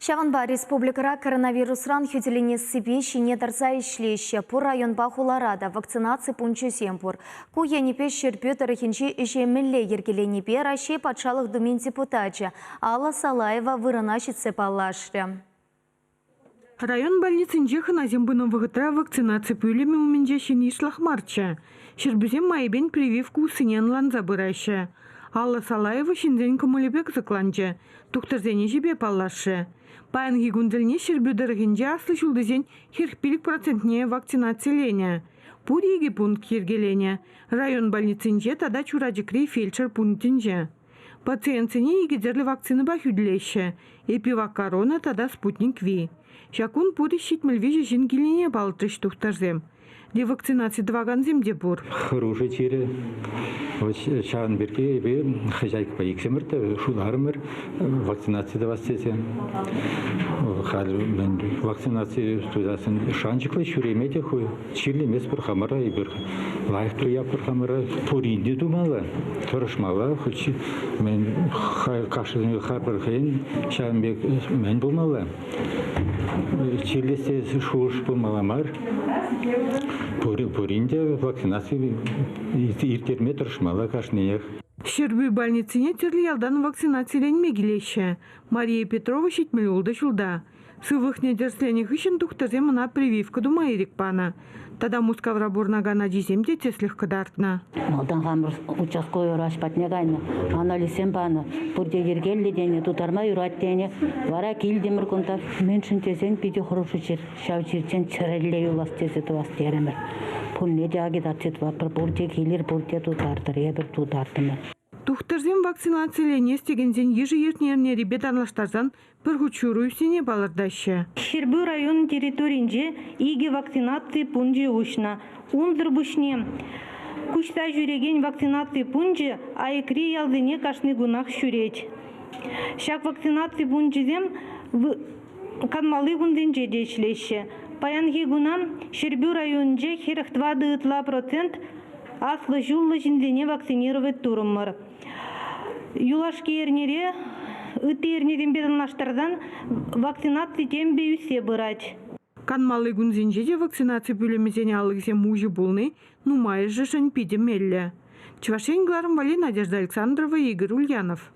Ҫавӑнпа республикӑра коронавирусран хӳтӗленессипе ҫине тӑрса ӗҫлеҫҫӗ. Пур районпа хулара та вакцинаци пункчӗсем пур. Ку енӗпе Ҫӗрпӳ тӑрӑхӗнчи ӗҫе мӗнле йӗркеленипе Раҫҫей Патшалӑх Думин депутачӗ Алла Салаева вырӑна ҫитсе паллашрӗ. Район больницинче хӑнасем пынӑ вӑхӑтра вакцинаци пӳлӗмӗ умӗнче ҫын йышлах марччӗ. Ҫӗрпӳсем майӗпен прививка уссине ӑнланса пыраҫҫӗ. Алла Салаева ҫынсен кӑмӑлӗпе кӑсӑкланчӗ, тухтӑрсен ӗҫӗпе паллашрӗ. Паянхи кун тӗлне Ҫӗрпӳ тӑрӑхӗнче аслӑ ҫултисен 45 процентне вакцинациленӗ. Пур икӗ пункт йӗркеленӗ: район больницинче тата Чурачӑкри фельдшер пунктӗнче. Пациентсене икӗ тӗрлӗ вакцинӑпа хӳтӗлеҫҫӗ: Эпиваккорона тата Спутник-V. Ҫак кун пурӗ 73 ҫын килнине палӑртрӗҫ тухтӑрсем. Ревакцинаци тӑвакансем те пур. Хӑрушӑ чирӗ. Ҫавӑн пирки эпир хозяйкӑпа иксӗмӗр те шутларӑмӑр вакцинаци тӑвас тесе. Халь вакцинаци тусассӑн шанчӑклӑ ҫӳреме те чирлеместпӗр хамӑра эпир. Лайӑх туяпӑр хамӑра. Пурин те тумалла, тӑрӑшмалла. Хоть мӗн кашни харпӑр хӑйӗн ҫавӑн пек мӗн пулмалла. Чирлесе шухӑш пулмалла мар. Пурин те вакцинаци ирттерме тӑрӑшмалла кашниех. Ҫӗрпӳ больницине тӗрлӗ ялтан вакцинациленме килеҫҫӗ. Мария Петрова 76 ҫулта. Сывлӑхне тӗрӗсленӗ хыҫҫӑн тухтӑрсем ӑна прививка тума ирӗк панӑ. Тата Мускавра пурӑнакан ачисем те тӗслӗх кӑтартнӑ. Малтан хамӑр участковый врач патне кайнӑ, анализсем панӑ. Пурте йӗркеллӗ тенӗ, тутарма юрать тенӗ. Вара килтӗмӗр кунта. Мӗншӗн тесен питӗ хӑрушӑ чир. Ҫав чиртен чӗрӗлле юлас тесе тӑвас терӗмӗр. Пурне те агитаци тӑватпӑр, пурте килӗр, пурте тутартӑр, эпир тутартӑмӑр. Тухтӑрсем вакцинациленес текенсен йышӗ иртнӗ эрнерипе танлаштарсан пӗр хут ҫуру ӳснине палӑртаҫҫӗ. Ҫӗрпӳ район территорийӗнче икӗ вакцинаци пункчӗ уҫнӑ. Унсӑр пуҫне куҫса ҫӳрекен вакцинаци пункчӗ аякри ялсене кашни кунах ҫӳрет. Ҫак вакцинаци пункчӗсем канмалли кунсенче те ӗҫлеҫҫӗ. Паянхи куна Ҫӗрпӳ районӗнче 44 ытла процент аслӑ ҫуллӑ ҫынсене вакцинировать турӑмӑр. Юлашки эрнере ытти эрнесемпе танлаштарсан вакцинаци темпӗ ӳссе пырать. Канмалли кунсенче те вакцинаци пӳлӗмӗсен алӑкӗсем уҫӑ пулни нумайӑшӗшӗн питӗ меллӗ. Чӑваш Ен кӑларӑм валли Надежда Александрова, Игорь Ульянов.